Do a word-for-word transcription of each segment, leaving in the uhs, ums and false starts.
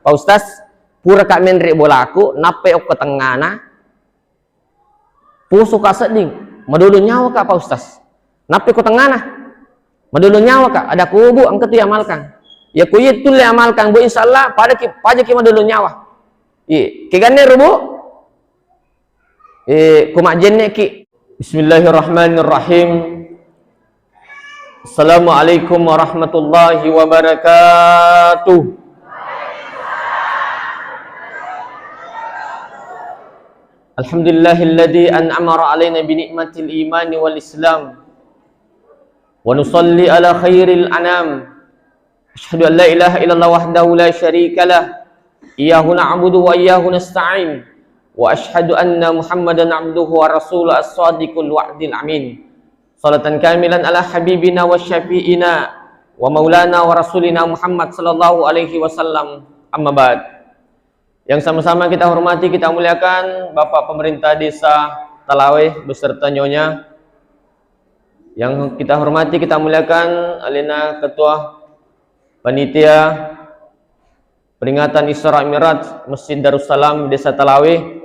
"Pak Ustaz, pura ka menre bolaku, nappai okko tengngana, poso ka sedding, madodong nyawa ka, Pak Ustaz. Nappai ko tengngana, madodong nyawa ka." Ada ku, "Bu, engka tu iamalkan." Ya, ku iya tulle amalkan, Bu, insya Allah, pada ki, paja ki madodong nyawa. Iya, keganne ro, Bu. Eh, ku majjenne ki. Bismillahirrahmanirrahim. Assalamualaikum warahmatullahi wabarakatuh. Alhamdulillahilladzi an'ama alaina bi ni'matil imani wal islam. Wa nusalli ala khairil anam. Asyhadu an la ilaha illallah wahdahu la syarika lah. Iyyahu na'budu wa iyyahu nasta'in. Wa asyhadu anna Muhammadan abduhu wa rasuluh as-sadiqul wa'dil amin. Salatan kamilan ala habibina wa syafi'ina wa maulana wa rasulina Muhammad sallallahu alaihi wasallam. Amma ba'd. Yang sama-sama kita hormati, kita muliakan Bapak Pemerintah Desa Talawe beserta Nyonya. Yang kita hormati, kita muliakan alena Ketua Panitia Peringatan Isra Mi'raj Masjid Darussalam Desa Talawe.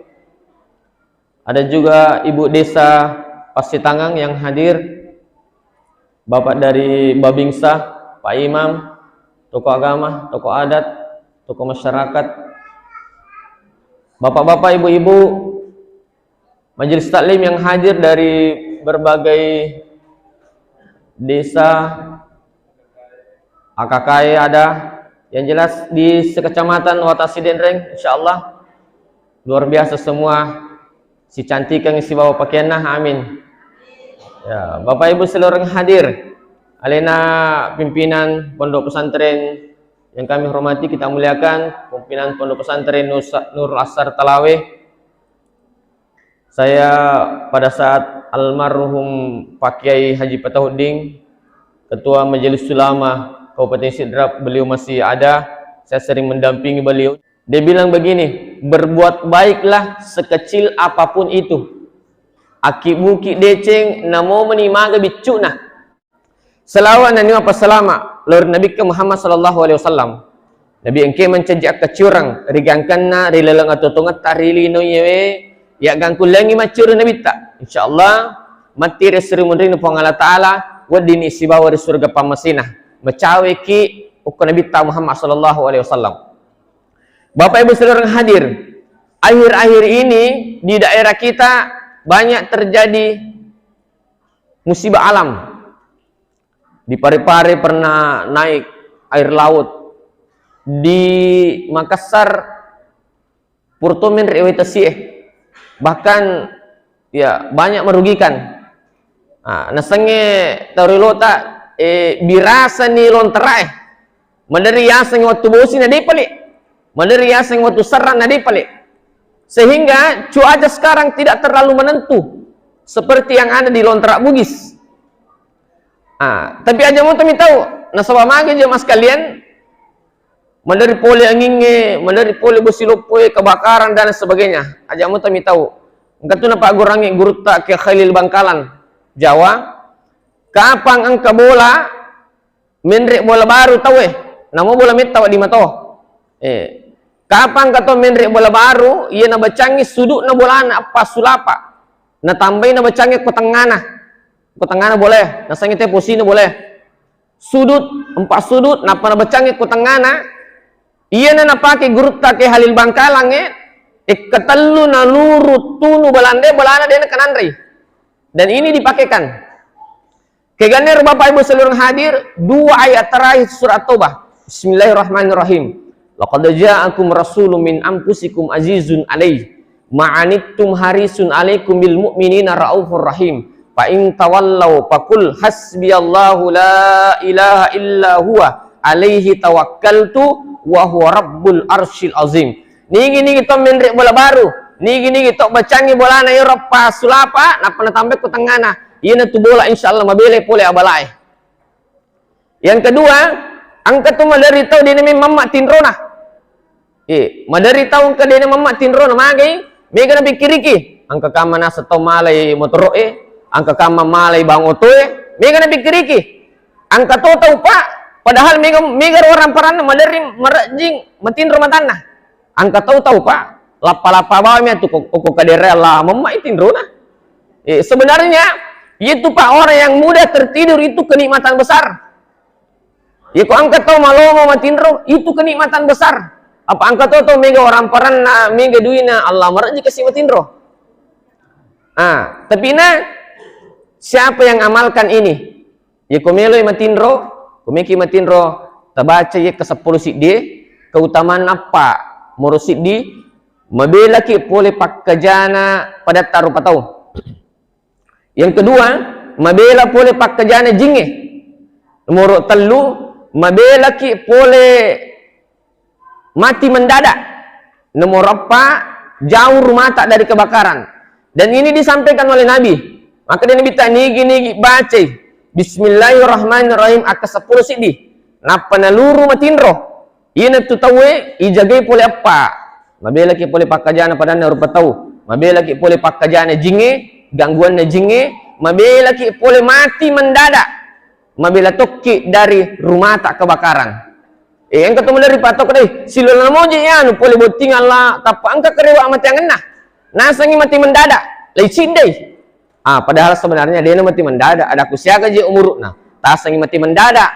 Ada juga Ibu Desa Pasitangang yang hadir, Bapak dari Babinsa, Pak Imam, tokoh agama, tokoh adat, tokoh masyarakat, bapak-bapak, ibu-ibu, majelis taklim yang hadir dari berbagai desa, A K K E ada, yang jelas di sekecamatan Watasi Denreng, insya Allah luar biasa semua, sicantikan sibawa pakaianna, amin. Ya, Bapak Ibu seluruh hadir, alena pimpinan pondok pesantren yang kami hormati, kita muliakan, pimpinan pondok pesantren Nusa-, Nurul Asar Talawe, saya pada saat almarhum Pak Kiai Haji Fatahuddin, Ketua Majelis Ulama Kabupaten Sidrap, beliau masih ada. Saya sering mendampingi beliau. Dia bilang begini, "Berbuat baiklah sekecil apapun itu. Akkibuki deceng, namo meni maga biccu'na." Selawa naniwa passalama lao ri Nabikka Muhammad sallallahu alaihi wasallam. Nabi engke mancaji akkaciurang ri gangkanna, ri laleng atuo-tuongetta, ri lino iyewe, yaggangkullengngi macciuru Nabitta. Insya Allah, matti ri esso ri munrinna Puang Allah Ta'ala, weddinni sibawa ri surga pammasena. Macaweki okko Nabitta Muhammad sallallahu alaihi wasallam. Bapak Ibu saudara hadir, akhir-akhir ini di daerah kita banyak terjadi musibah alam. Di Pare-Pare pernah naik air laut. Di Makassar pura to menre wae tasie. Bahkan, ya, banyak merugikan. Ah, nasengnge tau rilota, eh, birasani lonterae. Maderri yaseng wettu bosi na depale. Maderri yaseng wettu serra na depale. Sehingga cuaca sekarang tidak terlalu menentu seperti yang ada di Lontera Bugis. Ah, tapi aja muto mi tau, nasaba magi jemaah sekalian, maderri pole angingnge, maderri pole bosi loppoe, kebakaran dan sebagainya. Aja muto mi tau. Engka tu napaggurangngi gurutta ke Khalil Bangkalan, Jawa. Kapang engka bola, menre bola baru tauwe, namo bola metta wedding mato. Eh, kapang engka to menre bola baru, iya nabacangngi sudu'na bolana appa sulapa. Natambai nabacangngi ko tengngana. Ko tengngana bola, nasengngi te posina bola. Sudut, empat sudut, nappa nabacangngi ko tengngana. Iyana napake gurutta ke Halil Bangkalangnge, ekkatellu naluru tunu balande, bolana dena kananrei. Dan ini dipakekan. Kegannero Bapak Ibu seluruh hadir, dua ayat terakhir surat Taubah. Bismillahirrahmanirrahim. Laqad ja'akum rasulun min anfusikum azizun alaihi ma anittum harisun alaikum bil mu'minina raufur rahim. Fa in tawallau faqul hasbiyallahu la ilaha illa huwa alaihi tawakkaltu wa huwa rabbul arsyil azim. Nigi-nigi to menre bola baru, nigi-nigi to bacangngi bolana ero appa sulapa, nappa natambai ko tengngana. Iyana tu bola insyaallah mabele pole abalae. Yang kedua, engka tu maderri tau dena memamma tinrona. Eh, maderri tau engka dena mamma tinrona, magai, mega napikkiriki. Engka kamma naseng tau malai motoro'e, engka kamma malai bang otoe, mega napikkiriki. Engka to tau pa Padahal mega, mega orang paranna malerri marejjing matinro matanna. Engka tau-tau, Pak, lappa-lappa bawang mi tu ko, ko kadere Allah mamma itinrona. Eh, sebenarnya itu, Pak, orang yang mudah tertidur itu kenikmatan besar. Iya, ko engka tau malomo matinro, itu kenikmatan besar. Apa engka tau, tau mega orang paranna, mega duina, Allah marejjing kasi matinro. Ah, tapi na siapa yang amalkan ini? Ya, ko meloi matinro, ko meki matinro, tabaca iya ke seppulo siddi, keutamaan apa? Moro siddi, mabelaki pole pakkajana padatta rupa tau. Yang kedua, mabela pole pakkajana jinge. Nomor tellu, mabelaki pole mati mendadak. Nomor empat, jauh rumata dari kebakaran. Dan ini disampaikan oleh Nabi. Maka dia Nabi tak nigi-nigi bacai Bismillahirrahmanirrahim akka seppulo siddi. Nappa naluru matinro. Iyanatu tauwe ijagai pole eppa. Mabelaki pole pakkajana padanna rupa tau. Mabelaki pole pakkajana jinge, gangguanna jinge, mabelaki pole mati mendadak. Mabela tokki dari rumata kebakaran. Eh, engka to maderri patok deh, silona moje anu pole botting Allah, tappa engka kerewa mati angenna. Nasengi mati mendadak, lai ciddai. Ah, padahal sebenarnya dena mati mendadak, ada ku siaga je umurna. Tasengi mati mendadak.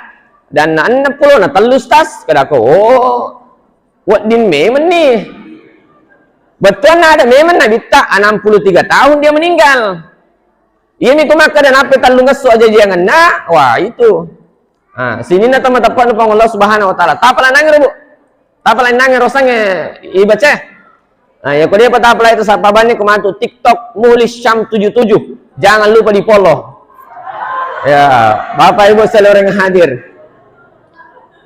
Dan na enam puluh na tellu, Ustaz, kada ko, oh, wedding memang nih. Betul, ada memang Nabi tak enam puluh tiga tahun dia meninggal. Iya mi ko makkada nappe tellungesso aja jiangenna, wah itu. Ah, sininna tama teppa'na Puang Allah Subhanahu wa Ta'ala. Tapala nangero, Bu. Tapala nangero sange ibaca. Nah, ya ko dia patapala itu sapa banni ko matu TikTok Muhlis Syam tujuh tujuh. Jangan lupa di-follow. Ya, Bapak Ibu seluruh yang hadir.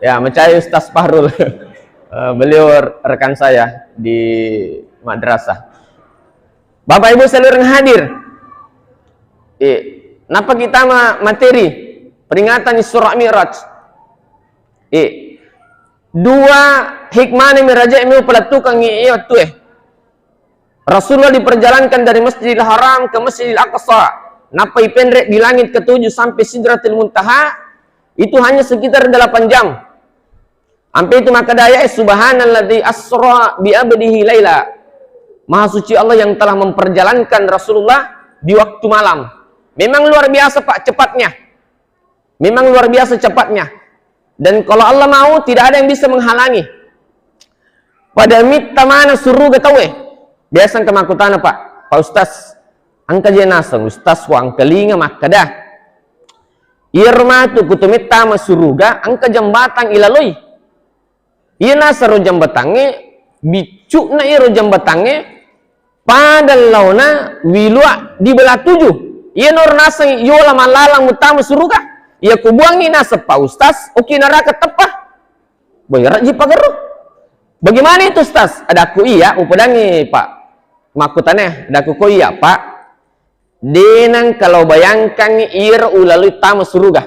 Ya, mencari Ustaz Fahrul. Eh, beliau rekan saya di madrasah. Bapak Ibu seluruh yang hadir. Eh, napa kita ma-, materi peringatan Isra Mi'raj? Eh, dua hikmah ni miraja mi pelattukangngi iya wettue. Rasulullah diperjalankan dari Masjidil Haram ke Masjidil Aqsa. Napa ipenre di langit ketujuh sampai Sidratil Muntaha, itu hanya sekitar delapan jam. Ampe itu makkeda ayat, "Subhanalladzi asra bi abdihi laila." Maha suci Allah yang telah memperjalankan Rasulullah di waktu malam. Memang luar biasa, Pak, cepatnya. Memang luar biasa cepatnya. Dan kalau Allah mau, tidak ada yang bisa menghalangi. Pada mitta mana suruga tauwe. Biasa engka makkutana, Pak, "Pak Ustaz, engka je naseng Ustaz wa engkalinga makkeda, iyaro matu ku to mittama suruga engka jembatang ilaloi." Iya nasaro jambatangnge, biccu'na iyaro jambatangnge, pada laona wilua di belah tujuh. Iyanaro naseng yola mallalang muttama suruga. Iya kubuangngi naseng Pak Ustaz, oki neraka teppa. Boy, rajji pagerro. Bagaimana itu, Ustaz? Adakku iya, upodangngi, Pak. Makkutana, adakku ko iya, Pak. Denang kalau bayangkan iyaro ulalui tama suruga.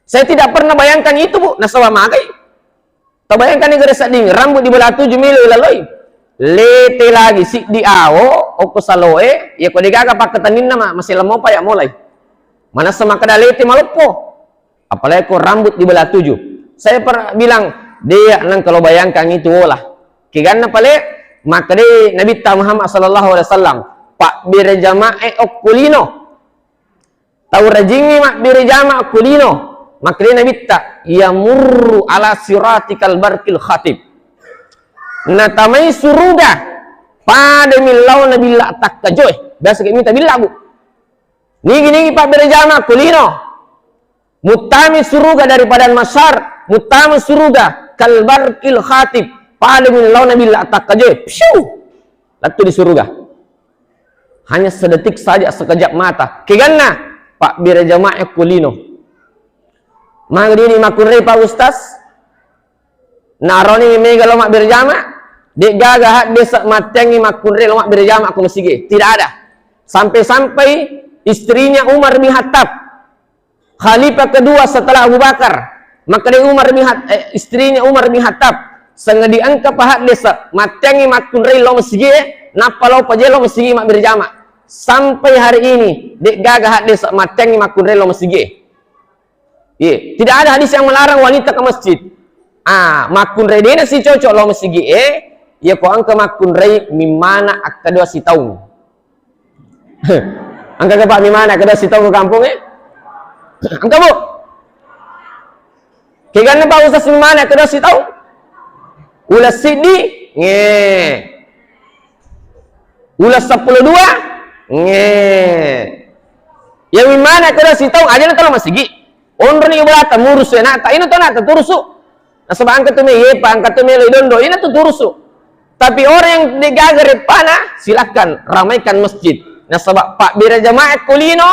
Saya tidak pernah bayangkan itu, Bu. Nasaba magai. Tabayangkan negara sedding, rambut di belah tujuh melo ilaloi. Lete lagi siddi awo, okko saloe, ya ko degaga pakkatenninna ma-, masih lemo pa ya mulai. Manassa makkeda lete maloppo. Apalagi ko rambut di belah tujuh. Saya pernah bilang, "Dea nang kalau bayangkan itu olah." Keganna pale, makkeda Nabitta Muhammad sallallahu alaihi wasallam, "Pak bere jamae okko lino." Tau rajingngi mabbere jama ko lino, makkeda Nabitta, "Yamurru ala siratikal barqil khatib." Natamai suruga, pada millauna billa takkajoe. Biasa kayak minta billa, Bu. Nigi-nigi pabbere jama ko lino. Muttami suruga dari padang mahsyar, muttami suruga kal barqil khatib. Pada millauna billa takkajoe. Piu. Lettu di suruga. Hanya sedetik saja, sekejap mata. Keganna, pabbere jamae ko lino. Magi dini makkunrai Pak Ustaz? Naroni mega lo mabbere jama? Degaga haddesa matteangngi makkunrai lo mabbere jama ko masigi. Tidak ada. Sampai-sampai istrinya Umar bin Khattab, Khalifah kedua setelah Abu Bakar, makkeda Umar bin Khat-, eh, istrinya Umar bin Khattab, sangadi engka pa haddesa, matteangngi makkunrai lo masigi, nappa lo paje lo masigi mabbere jama. Sampai hari ini, degaga haddesa matteangngi makkunrai lo masigi. Iya, tidak ada hadis yang melarang wanita ke masjid. Ah, makkunrai dena si cocok lao masigi e, iya ko engka makkunrai mimmana akkadoa sitaung. Engka ga, Pak, mimmana akkadoa sitaung ke kampung e? Engka, Bu? Keganna, Pak Ustaz, mimmana akkadoa sitaung? Uleng siddi? Nge. Uleng seppulo dua? Nge. Ya mimmana akkadoa sitaung, aja na talo masigi. Onroni bolata, murusu anakta, ina to anakta turusu. Nasaba engka tu me, yepa, engka tu melo idondo, ina tu turusu. Tapi orang yang degaga reppana, silakan ramaikan masjid. Nasaba pabbere jamaah ko lino,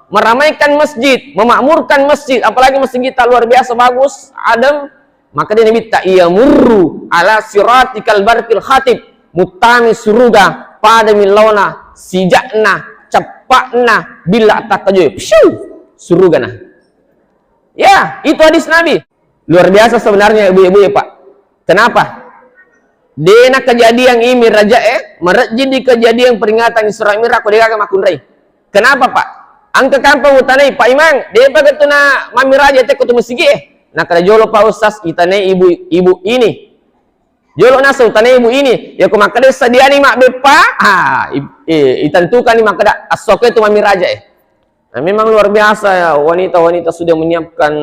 meramaikan masjid, memakmurkan masjid, apalagi masjid kita luar biasa bagus, adem, maka dia Nabitta, "Yamurru ala siratikal barqil khatib," muttami suruga pada millauna, sijakna, ceppakna, billa takkajoe, psiu, surugana. Ya, itu hadis Nabi. Luar biasa sebenarnya, ibu-ibu ya, Pak. Kenapa? Dena kejadian ini raja e, merejin di kejadian peringatan Isra Mi'raj, ko degaga makkunrai. Kenapa, Pak? Engka kampung utanai, "Pak Imang, depa ga tu na mammiraja tekko tu masigi e?" Nakkeda jolo, Pak Ustaz, itanai ibu-ibu ini. Jolo nasa utanai ibu ini. Ya ko makkeda sadiani mabbeppa, ah, i-, eh, itentukan ni makkeda essoke tu mammiraja e. Nah, memang luar biasa ya, wanita-wanita sudah menyiapkan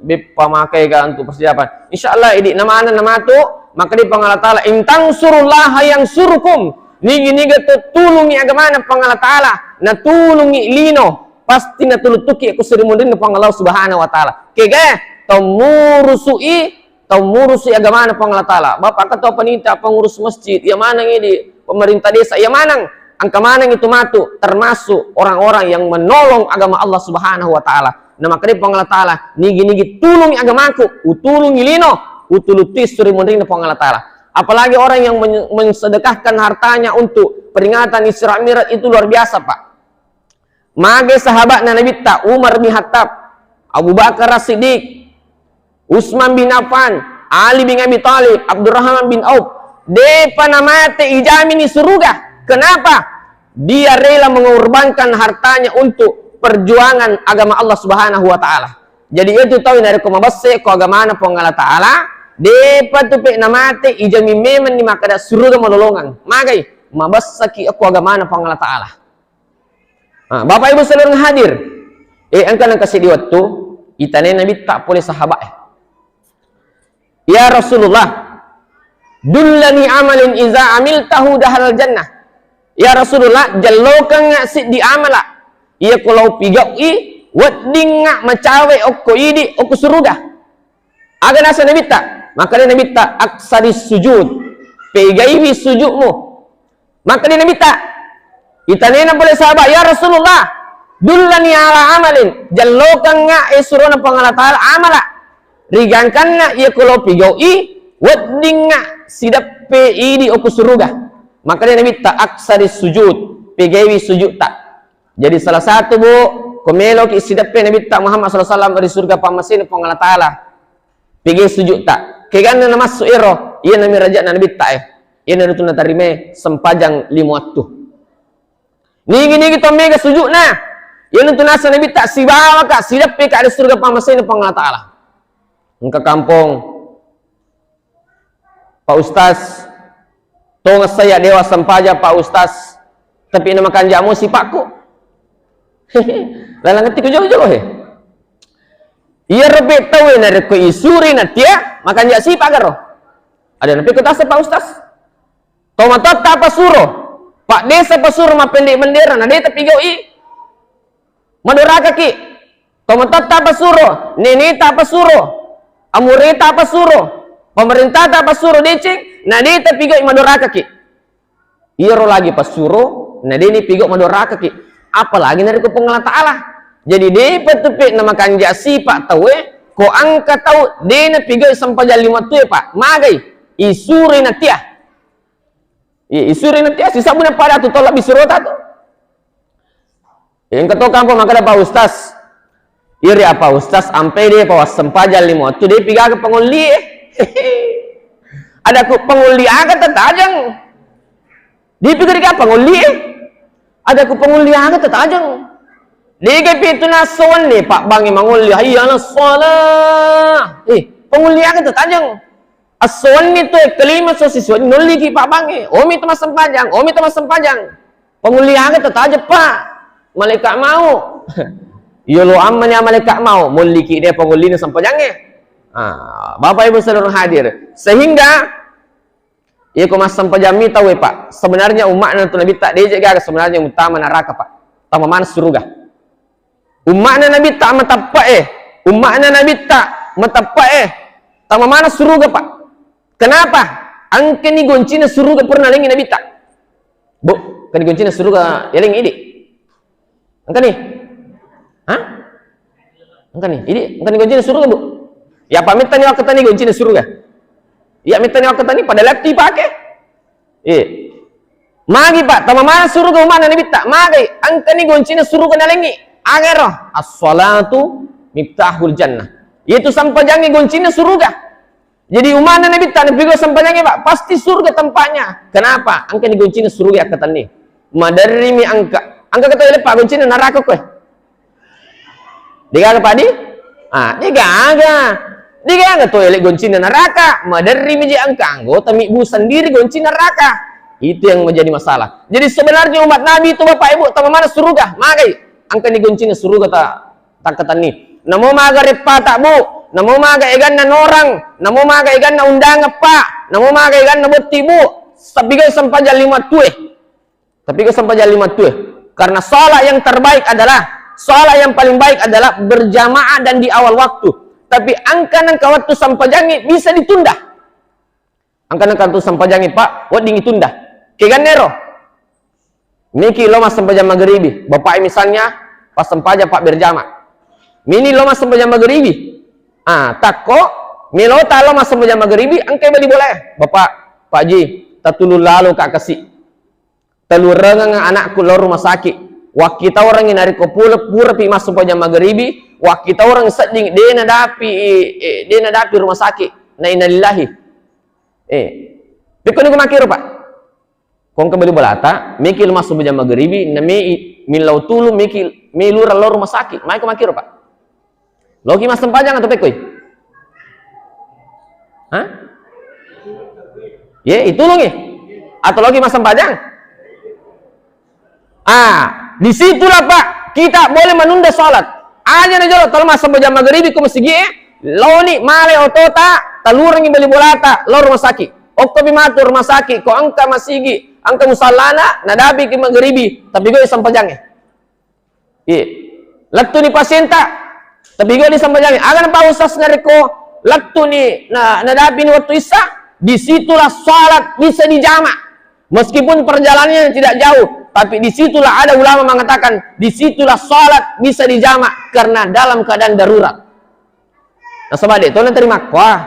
beppa makkega untuk persiapan. Insya Allah, idi na maneng na matu, makkeda Puang Allah Ta'ala, "In tansurullaha yansurukum." Nigi-niga tu tulungi agamana Puang Allah Ta'ala, na tulungi lino, pasti na tuluttuki ku seri munrinna Puang Allah Subhanahu wa Ta'ala. Kega, tau murusui, tau murusui agamana Puang Allah Ta'ala. Bapak ketua panitia, pengurus masjid, iya maneng idi, pemerintah desa, iya maneng, engka maneng itu matu, termasuk orang-orang yang menolong agama Allah Subhanahu wa Ta'ala. Na makkeda Puang Allah Ta'ala, "Nigi-nigi tulungi agamaku, utulungi lino, utulutui suri munrinna Puang Allah Ta'ala." Apalagi orang yang men-, mensedekahkan hartanya untuk peringatan Isra Mi'raj, itu luar biasa, Pak. Mage sahabatna Nabitta, Umar bin Khattab, Abu Bakar As-Siddiq, Utsman bin Affan, Ali bin Abi Thalib, Abdurrahman bin Auf, depa namate ijamini suruga. Kenapa? Dia rela mengorbankan hartanya untuk perjuangan agama Allah Subhanahu wa Ta'ala. Jadi, itu tau narekko mabessai ko agamana Puang Allah Ta'ala, depa tu pe namate, ijamin memang ni makkeda suruga malolongeng. Magai, mabessaki ko agamana Puang Allah Ta'ala. Ah, Bapak Ibu seluruh hadir, eh, engka nengka seddi wettu, itanai Nabitta pole sahabat e. "Ya Rasulullah, dullani amalin iza amiltahu dahalal jannah." "Ya Rasulullah, jallokengnga siddi amala, iya ko lao pigau'i, weddingnga macawe okko idi, okko suruga." Aga nasa Nabitta? Makkeda Nabitta, "Aksari sujud, pegaiwi sujudmu." Makkeda Nabitta, itanena pole sahabat, "Ya Rasulullah, dullani ala amalin, jallokengnga e surona Puang Allah Ta'ala amala, rigangkanna iya ko lao pigau'i, weddingnga sideppe idi okko suruga." Makkeda Nabitta, "Aksari sujud, pegaiwi sujudta." Jadi salah satu, Bu, ko meloki sideppe Nabitta Muhammad sallallahu alaihi wasallam ri surga pammasena Puang Allah Ta'ala, pegai sujudta. Keganna namassu ero, iya nami rajana Nabitta e. Iya naritu natarimai sempajang lima wettu. Nigi-nigi to mega sujudna, iya nuntu nasa Nabitta sibawaka, sideppeka ri surga pammasena Puang Allah Ta'ala. Engka kampong, Pak Ustaz, tongeng saya dewa sempajang, Pak Ustaz, tapi na makanja mo sipakku. Lalang atiku jolo-jolo he. Iya robe tau narekko isuri natia makanja sipak garo. Ada napi ko tasa, Pak Ustaz. Tomatoatta pasuro, Pak Desa pasuro mappendek bendera, na de tapigau'i, madorakaki. Tomatoatta pasuro, neneta pasuro, amureta pasuro, pemerintahta pasuro deceng, na de tapigau'i, madorakaki. Iyaro lagi pasuro, na de nipigau, madorakaki. Apalagi narekko Puang Allah Ta'ala. Jadi de patupe na makanja sipak tauwe, ko engka tau de napigau'i sempajang lima tue, Pak. Magai, isuri natia. Iya, isuri natia, sisabbu na pada tu tau lebbi surota tu. Engka to kampong makkeda, "Pak Ustaz, iri apa Ustaz, ampe de pa wassempajang lima wettu de pigaga pangolli e." Ada ku pangolli aga tatajeng. Di pikir ka pangolli e. Ada ku pangolli aga tatajeng. Degapi tu nasso wenni pabbangnge mangolli, "Hayya 'alas shalah." Eh, pangolli aga tu tajeng? Esso wenni tu, eh, kelima so siswa wenni nolliki pabbangnge. Omi tu massempajang, omi tu massempajang. Pangolli aga tu tajeng, Pak? Malaikat mau. Yolo ammani malaikat mau, molliki de pangollina sempajangnge. Ah, Bapak Ibu saudara hadir. Sehingga Iya ko massempajammi tauwe, Pak. Sebenarnya umma'na tu Nabitta, deje gaga sebenarnya utama neraka, Pak. Tama maneng suruga. Umma'na Nabitta mateppe'e, umma'na Nabitta mateppe'e, tama maneng suruga, Pak. Kenapa? Engkani goncina suruga pura nalengngi Nabitta. Bu, engkani goncina suruga yalengngi idi. Engkani? Hah? Engkani? Idi, engkani goncina suruga, Bu? Ya, apa mettani wakkatani goncina suruga? Iya, mettani wakkatani pada latti pake. Iya. Magi, Pak, tama maneng suruga umma'na Nabitta. Magai, engkani goncina suruga nalengngi. Agaro, as-salatu miftahul jannah. Itu sempajangngi goncina suruga. Jadi umma'na Nabitta napigau sempajangnge, Pak, pasti surga tempatnya. Kenapa? Engkani goncina suruga yakkatenni. Maderrimi engka. Engka kata ele, Pak, goncina neraka koe. Degaga, Pak, di? Ah, degaga. Degaga to ele goncina neraka. Maderrimi je engka anggota mibu sendiri goncina neraka. Itu yang menjadi masalah. Jadi sebenarnya umat Nabi itu, Bapak Ibu, tama maneng suruga. Magai. Engkani goncina suruga ta takkatenni. Namo maga reppata, Bu, namo maga eganna norang, namo maga eganna undangan, Pak, namo maga eganna botti, Bu, tapigau sempajang lima tue. Tapigau sempajang lima tue. Karena sholat yang terbaik adalah, sholat yang paling baik adalah berjamaah dan di awal waktu. Tapi engka nengka waktu sempajangnge bisa ditunda. Engka nengka tu sempajangnge, Pak, wedding itunda. Kegannero. Miki lo massempajang mageribi. Bapak misalnya pas sempajang, Pak, berjamaah. Mini lo massempajang mageribi. Ah, takko melo ta lo massempajang mageribi, engka bali bola. Bapak, Pak Ji, tatulung lalo ka kasi. Talurengang anakku lo rumah sakit. Wakkitaurengngi narekko pura, purapi massempajang mageribi, wakkitaurengngi sedding de nadapi, eh, de nadapi rumah sakit. Na innalillahi. Eh, pekko niku makkiro, Pak. Ko engka bali bolata, meki lo massempajang mageribi, na mei millau tulu, meki mei lurang lo rumah sakit. Maiko makkiro, Pak. Loki massempajang atau pekkoi? Hah? Ye, itulungi. Atau loki massempajang? Ah, disitulah, Pak, kita boleh menunda sholat. Aja na jolo talo massempajang mageribi ko masigi e, loni male otota, talurengi bali bolata, lo rumah sakit. Okkopi matu rumah sakit, ko engka masigi, engka musallana, nadapiki mageribi, tapi goi sempajangnge. Iya. Lettuni pasienta, tapi gua disambajangi. Aga napa usas narekko lettuni na, nadapini waktu Isya, disitulah salat bisa dijama. Meskipun perjalanannya tidak jauh, tapi disitulah ada ulama mengatakan, disitulah salat bisa dijama karena dalam keadaan darurat. Nasaba de to naterima kuah.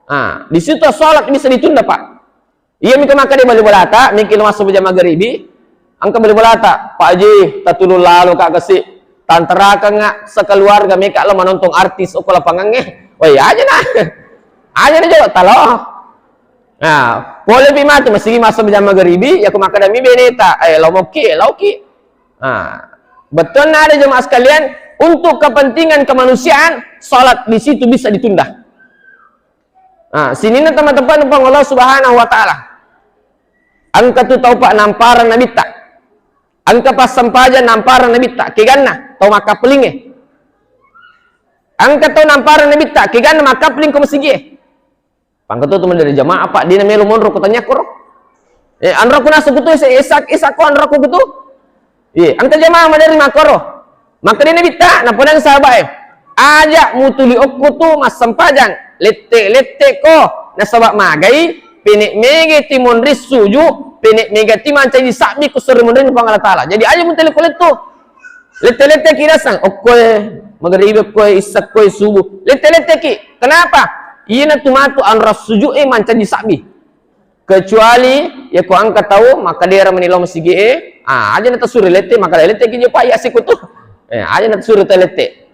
Ah, disitulah salat bisa ditunda, Pak. Iya mika makkeda bali bolata, miki lo massempajang mageribi, engka bali bolata, Pak Haji, tatulung lalo ka kasi, tantarakengnga sekeluarga meka lo menonton artis okko lapangangnge. Woi, aja na. Aja na jolo talo. Nah, pole pi matu masigi massempajang mageribi, ya ku makkeda mi beneta, eh, lo mokki, eh, loki. Nah, betul ada jemaah sekalian, untuk kepentingan kemanusiaan, salat di situ bisa ditunda. Ah, sininna tama-tama Puang Allah Subhanahu wa Ta'ala. Engka tu tau pa namparang nabitta. Engka passempajang namparang nabitta. Keganna tau makkappelingnge. Engka tau namparang nabitta. Keganna makkappeling ko masigie. Pangka tu teman dari jamaah, Pak, dina melo monro ko tanya koro. Eh, anro ku nasu kutu, esa, esa, esa ko anro ku kutu. Iya, engka jamaah maderi makkoro. Makkeda Nabitta, napodangi sahabat e, "Aja mutuli okko tu massempajang, lette-lette ko, nasaba magai, pene mega ti monri suju, pene mega ti mancaji sabbi ku sori monri Puang Allah Taala." Jadi aja mutuli ko lettu. Lette-lette ki dasang, okkoe mageribi, okkoe isya, okkoe subuh. Lette-lette ki. Kenapa? Iyana tu matu anro suju e mancaji sabbi. Kecuali, ya ko engka tau, makkeda mani lao masigi e, ah, aja na tasuri lette, makkeda lette ki je pa iya sikutu. Eh, aja na tasuri ta lette.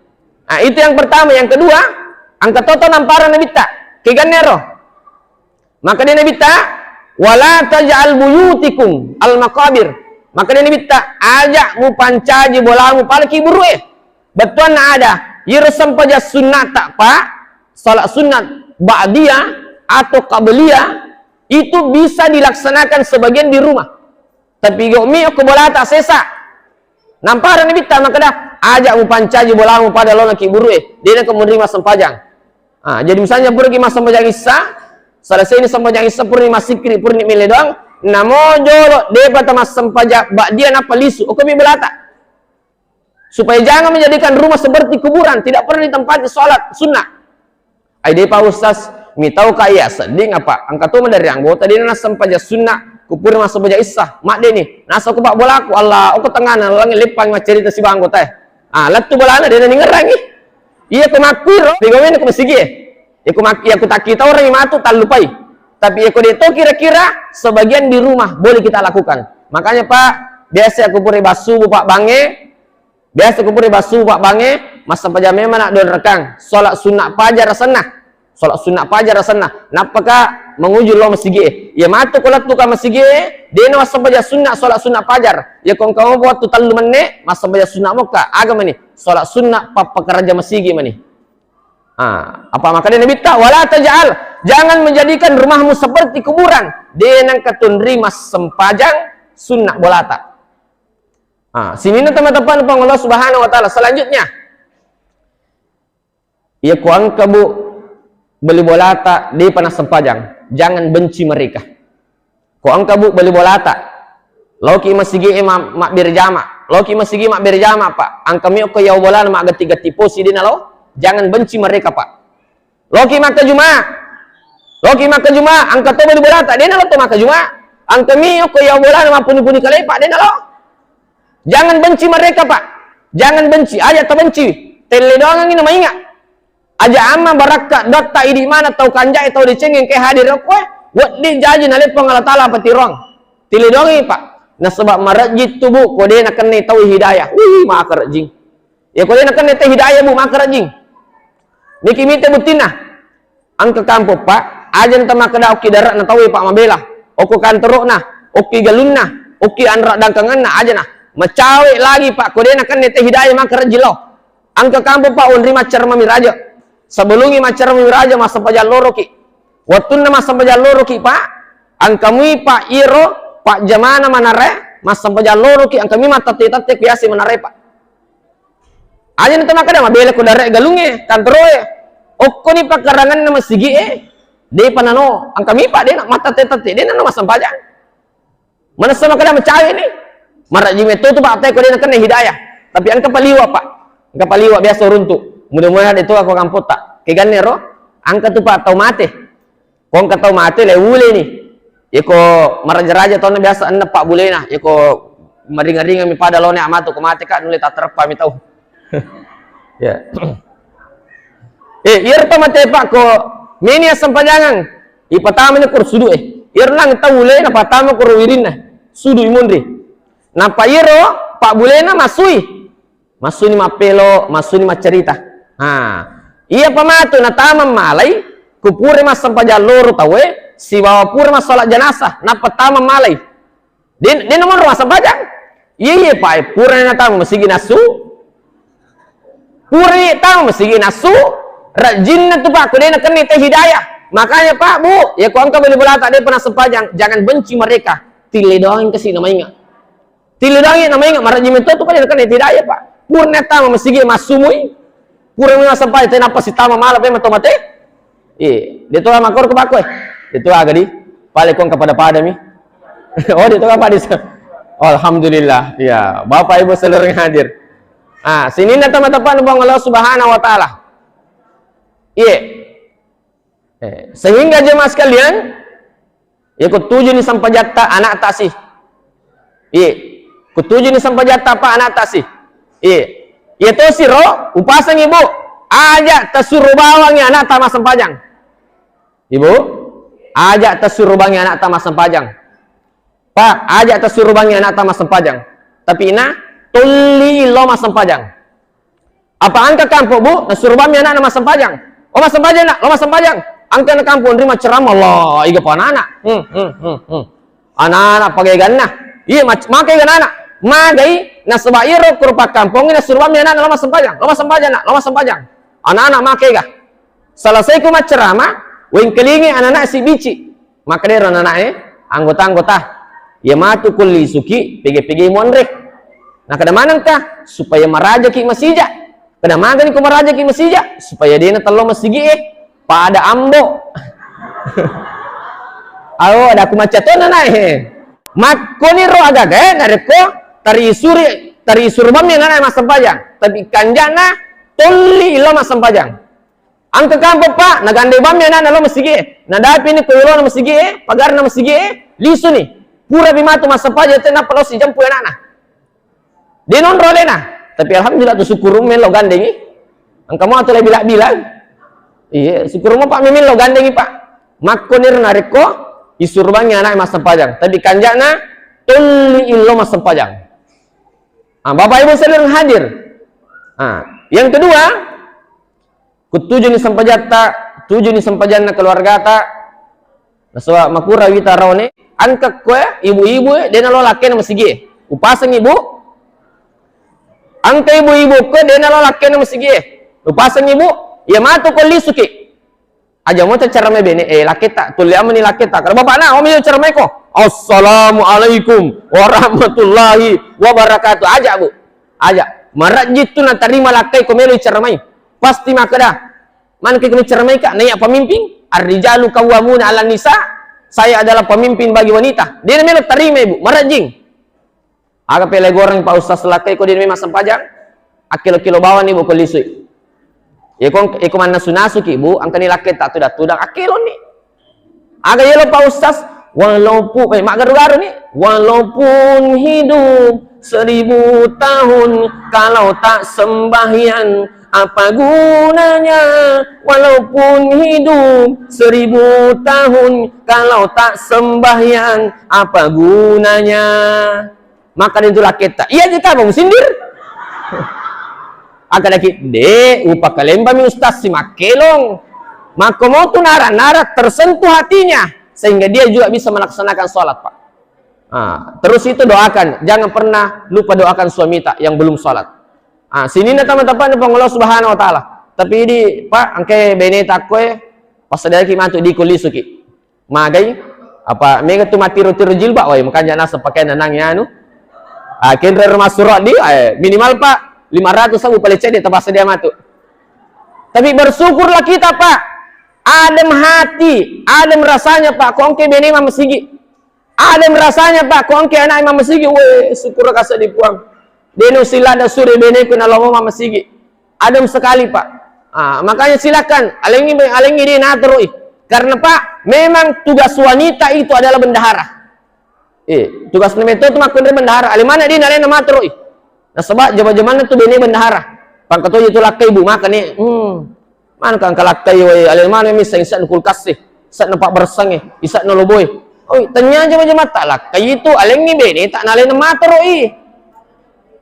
Ah, itu yang pertama. Yang kedua, engka toto namparang nabitta. Kegannero. Makkeda nabitta, "Wala taj'al buyutikum al maqabir." Makkedai Nabitta, "Aja mupancaji bolamu pada kiburu e." Bettuanna ada, iyaro sempajang sunnata, Pak, salat sunnat ba'diyah atau qabliyah itu bisa dilaksanakan sebagian di rumah. Tapi gau mi okko bolata sesa. Nampara Nabitta makkeda, "Aja mupancaji bolamu pada laona kiburu e, de nako munri massempajang." Ah, jadi misalnya puraki massempajang Isya, selesai ni sempajang Isya, purani massikiri, purani mele doang, namo jolo depa tamassempajang ba'diyah nappa lisu, okko mi bolata. Supaya jangan menjadikan rumah seperti kuburan, tidak pernah ditempati sholat sunnah. Ai depa Ustaz, mitau ka iya sedding apa? Engka to dari anggota de nassempajang sunnah, kupura massempajang Isya, madde ni. Nasa ku pak bolaku, Allah, okko tengana, langi leppang maccerita siba anggota e. Ah, lettu bolana de ningerangi. Iya ko makkuiro, pegawe ko masigi e. Iya ko mak-, iya ko takkita orang matu tallupai. Tapi iya ko de to kira-kira sebagian di rumah boleh kita lakukan. Makanya Pak, biasa aku pura bassubu Pak bange, biasa aku pura bassubu Pak bange, massempajang memang nak dua rekang. Sholat sunnah fajar asenna. Sholat sunnah fajar asenna. Nappaka menguju lo masigi e. Iya matu ko lettu ka masigi e, de na massempajang sunnah, sholat sunnah fajar. Iya ko engka mo waktu tellu menne, massempajang sunnah mokka. Aga mani? Sholat sunnah pappakaraja masigi mani. Ah, apa makkeda Nabitta, "Wala taj'al, jangan menjadikan rumahmu seperti kuburan." De nengka tunri massempajang sunnah bolata. Ah, sininna teman-teman Puang Allah Subhanahu wa Ta'ala. Selanjutnya, iya ko engka bu beli bolata depa nassempajang, jangan benci mereka. Ko engka bu beli bolata, loki masigi e ma-, mabbere jama, loki masigi mabbere jama Pak, engka mi okko yawa bolana maggetti-getti posi de nalo, jangan benci mereka Pak. Loki makkajuma, loki makkajuma, engka to beli bolata de nalo to makkajuma, engka mi okko yawa bolana mappuni-puni kalepa de nalo. Jangan benci mereka Pak, jangan benci, aja tabenci, telle doangangi na mainga. Aja amma barakka dotta idi mana tau kanjai tau decengeng ke hadir okko e, wedding jaji naleppong Allah Ta'ala patiroang. Tille doangi Pak. Nasaba marejjing tu bu, ko de nakennai tau hidayah. Wih, makarejjing. Ya ko de nakennai tau hidayah bu, makarejjing. Niki mite buttinna. Engka kampong Pak, aja nta makkeda okki dare'na tau e Pak mabela. Okko kantoro'na, okki galunna, okki anra dangkangenna, aja na. Macawe lagi Pak, ko de nakennai tau hidayah makarejjing lo. Engka kampong Pak, onri maccarama miraja. Sebelumngi maccarama miraja, massempajang loroki. Wettunna massempajang loroki Pak, engka mui Pak iyaro pajjamana manarae, massempajang loroki, engka mi mattette-tette ku yase manarae Pak. Aja na to makkeda mabela ko dare galungnge, kantoroe. Okkoni pakkaranganna masigi e, depa nano, engka mi Pak de na mattette-tette, de nano massempajang. Manessa makkeda macawe ni. Marajing metto tu Pak, teko de nakennai hidayah. Tapi engka paliwa Pak. Engka paliwa biasa uruntu. Mudah-mudahan de to okko kampotta. Keganne ro, engka tu Pak tau mate. Ko engka tau mate le ule ni. Yeko maraja-raja tona biasa enneng Pak bulena. Yeko maringa-ringa mi pada lone amatu ko mate Kak nulle tattereppa mi tau. Ya. Eh, iyaro to mate Pak ko meni assempajangang, ipatama ni ko sudu e. Iyaro nang tau ule na patama ko wirinna. Sudu i munri. Nappa iyaro Pak bulena masui. Masuni mappelo, masuni maccarita. Ha. Iya pamatu natama malai, ku pura massempajang loro tau e, sibawa pura massalat janasah, nappa tama malai. De, de namonro massempajang. Iya, iya, Pak, pura natama masigi nassu. Pura tama masigi nassu. Rajinna tu Pak, ko de nakennai te hidayah. Makanya Pak, Bu, ya ko engka beli bolata de pernah sempajang, jangan benci mereka. Tille doang kasi namainga. Tille doang namainga, marajing metto tu ko de nakennai te hidayah, Pak. Pura tama masigi massumui. Pura mi massempajang, tenappa sitama mala pe mato mate. Iya, de to makkoro ko pakko e. De to aga di. Pale ko engka pada-pada mi. Oh, de to apa di. Alhamdulillah. Iya, Bapak Ibu seluruh yang hadir. Ah, sininna teman-teman Puang Allah Subhanahu wa Ta'ala. Iya. Eh, sehingga jemaah sekalian, ya ko tujuni sempajatta anak tasi. Iya. Ko tujuni sempajatta apa anak tasi. Iya. Iya to siro, upasangi, Bu. Aja tasuro bawangi anak tama sempajang. Ibu, aja tasuro bangi anak tama sempajang. Pak, aja tasuro bangi anak tama sempajang. Tapi ina, tolli lo massempajang. Apa engka kampo, Bu, nasuro bammi anakna massempajang. Oh, massempajang, Nak, lo massempajang. Engka na kampo nrima ceramah, Allah, iga pa anak-anak. Hmm, hmm, hmm, hmm. Anak-anak pagaeganna. Iya, mac-, makkega anak-anak. Magai, nasaba iyaro kuro pakkampongnge nasuro bammi anak-anak lao massempajang. Lao massempajang, nak, lao massempajang. Anak-anak makkega. Selesai ku maccerama, wengkalingi anak-anak sibici. Makkedaro anak-anak e, anggota-anggota, iya matu ko lisuki, pege-pege muanre. Nakkeda manengka, supaya marajaki masija. Keda magani ko marajaki masija, supaya dena tello masigi e, pada ambo. Awo, ada aku macca tona nae. Makkoni ro agaga e, narekko tarisuri, tarisuru bammi anak-anak massempajang. Tapi kanjana tolli ilo massempajang. Engka kampo, Pak, nagandai bammi anak-anak lo masigi e. Nadapi ni ko yolona masigi e, pagarna masigi e, lisuni. Pura bi matu massempajang, tenna palo sijampu anak-anak. De nonro alena. Tapi alhamdulillah tu syukurung melo gandengi. Engka mo tu le bilang-bilang. Iya, syukurung mo Pak memeng lo gandengi, Pak. Makkoni ro narekko isurbangi anak massempajang. Tapi kanjana tolli illo massempajang. Ah, Bapak Ibu saudara hadir. Ah, yang kedua, Ku tujuni sempajatta, tujuni sempajanna keluargata. Nasaba makura wita raone, engka koe ibu-ibu e, dena lo lakkena masigi e. Upaseng ibu, engka ibu-ibu koe, dena lo lakkena masigi e. Upaseng ibu, iya matu ko lisuki. Aja mo cara mai bene, eh, lakketa, tulli amani lakketa. Kada bapakna, omi cara mai ko. Assalamualaikum warahmatullahi wabarakatuh. Aja, Bu. Aja. Marajji tu natarima lakkai ko melo icara mai. Pasti makkeda, "Maneng ki micara mai ka, naiya pemimpin? Ar-rijalu qawwamuna 'alan nisa." Saya adalah pemimpin bagi wanita. Dia melo tarima, Ibu, marajjing. Aga pele goreng Pak Ustaz lakkai ko dia memang sempajang? Akkilo-kilo bawang ni, Bu, ko lisui. Iko, iko mannasu-nasu ki, Bu, angkani lakkai tak tudang-tudang, akkeloni. Aga yelo Pak Ustaz, walaupun, eh, maggaru-garu ni, walaupun hidup seribu tahun kalau tak sembahyang, apa gunanya? Walaupun hidup seribu tahun kalau tak sembahyang, apa gunanya? Maka itu laketta. Iya ji taba musindir. Akadaki, de, upakalembami ustaz si makkelong. Makko motu nara-nara tersentuh hatinya sehingga dia juga bisa melaksanakan sholat, Pak. Ah, terus itu doakan, jangan pernah lupa doakan suamita yang belum sholat. Ah, sininna tama-tama ni Puang Allah Subhanahu wa Ta'ala. Tapi di, Pak, angke bene takkoe, pas sadaki matu di kulisuki. Magai, apa mega tu mattiru-tiru jilbab, wai, makanja naseng pakaian nanang anu. Ah, kenre rumah surah di, eh, minimal, Pak, lima ratus ribu paling cedde tapassedia matu. Tapi bersyukurlah kita, Pak. Adem hati, adem rasanya, Pak. Kongke bene mamesigi. Adem rasanya, Pak. Kongke anak mamesigi, we, syukur kasih di Puang. Deno silada suri beneku na lomo mamesigi. Adem sekali, Pak. Ah, makanya silakan, alengi, alengi di nateroi. Karena, Pak, memang tugas wanita itu adalah bendahara. Eh, tugas nemeto tu makkunre bendahara. Alemana di nalena materoi. Nasaba jama-jamanna tu bene bendahara. Pangkatoji tu lakkai, Bu, makani. Hmm. Mana kang kalakkai, wai, alemana misseng isakna kulkas e, isakna pabbersang e, isakna lobo e. Oi, tanya jama-jamatta lakkai itu, alengi bene tak nalena materoi.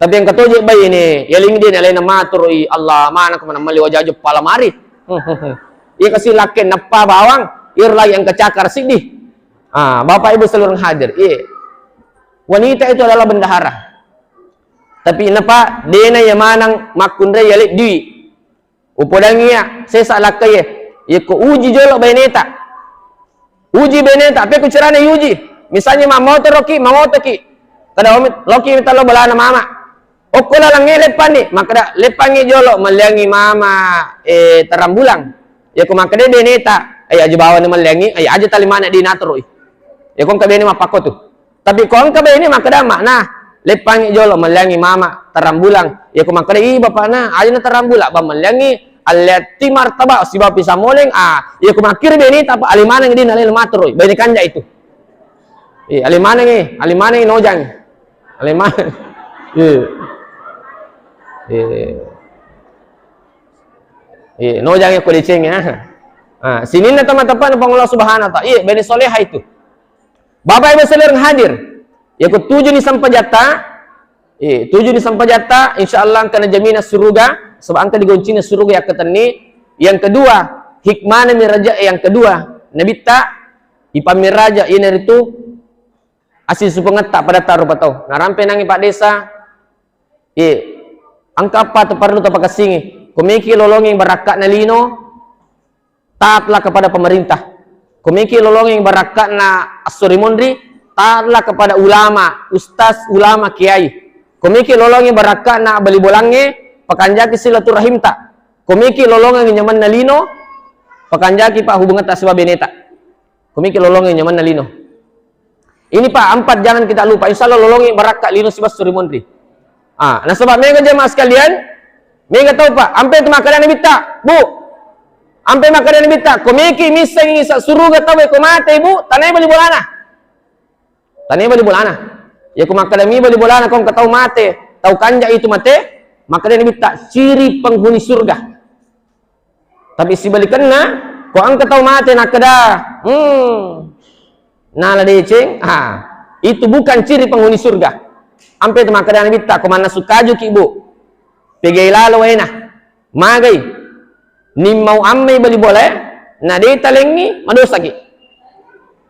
Tapi yang katoje baine, yaling dia nalena materoi, Allah, mana kemana mali wajajo pala mari. Iya kasi lakke nappa bawang, ir lagi yang kecakar siddi. Ah, Bapak Ibu seluruh hadir, iya. Wanita itu adalah bendahara. Tapi napa dena ya manang makkunre ya leddi. Upodangi iya, sesa lakkai e. Yekko uji jolo baineta. Uji beneta, pekku carana yuji. Misalnya mammotoroki, mammotoki. Kada omi, loki mita lo bolana mama. Okko lalangnge leppanni, makkeda, "Leppangngi jolo, melliangi mama, eh, terang bulan." Yako makkeda beneta, "Eh, aja bawanni melliangi, eh, aja tali mana di natoroi." Yako engka bene mappakko tu. Tapi ko engka bene makkeda, "Makna, leppangngi jolo, melliangi mama, terang bulan." Yako makkeda, "Ih, bapakna, aja na terang bulan, bang melliangi." Alliatti martabak sibawa pisang moleng, ah, iya ko makkiri beneta, Pak, ali maneng di nalena materoi, bene kanja itu. Eh, ali maneng, eh, ali maneng nojang. Ali maneng. Eh. Eh. Eh, nojang ko deceng ya. Ah, sininna teman-teman Puang Allah Subhanahu wa Ta'ala. Iya, bene soleha itu. Bapak Ibu saudara hadir, yako tujuni sempajatta, eh, tujuni sempajatta, insya Allah engka najamina suruga, sebab engka digoncina suruga yakkatenni. Yang kedua, hikmana miraja, yang kedua, nabitta, ipamiraja, iyanaritu, Asisupengetta padatta rupa tau. Narampe nangi Pak Desa, ye, engka apa tu perlu tapakessingi. Komiki lolongi barakka'na lino, taatlah kepada pemerintah. Komiki lolongi barakka'na assori monri, taatlah kepada ulama, ustaz, ulama, kiai. Komiki lolongi barakka'na bali bolangnge, pakanjaki silaturahimta. Komiki lolongi nyamanna lino, pakanjaki pa hubungetta sibawa beneta. Komiki lolongi nyamanna lino. Ini Pak, empat jangan kita lupa. Insya Allah lolongi barakka lino sibawa assori monri. Ah, nasaba mega jamaah sekalian, mega tau Pak, ampe tu makkeda Nabitta, Bu. Ampe makkeda Nabitta, komiki missengi sa suruga tau ko mate, Bu, tanai bali bolana. Tanai bali bolana. Ya ko makkeda mi bali bolana ko engka tau mate, tau kanja itu mate, makkeda Nabitta, ciri penghuni surga. Tapi sibalikenna, ko engka tau mate nakkeda, hmm, nala deceng, ha, itu bukan ciri penghuni surga. Ampe tu makkeda Nabitta, ko mannasu kajuki, Bu, pegai lalo waena, magai, nimmau ammai bali bolae, na de talengngi, madosaki.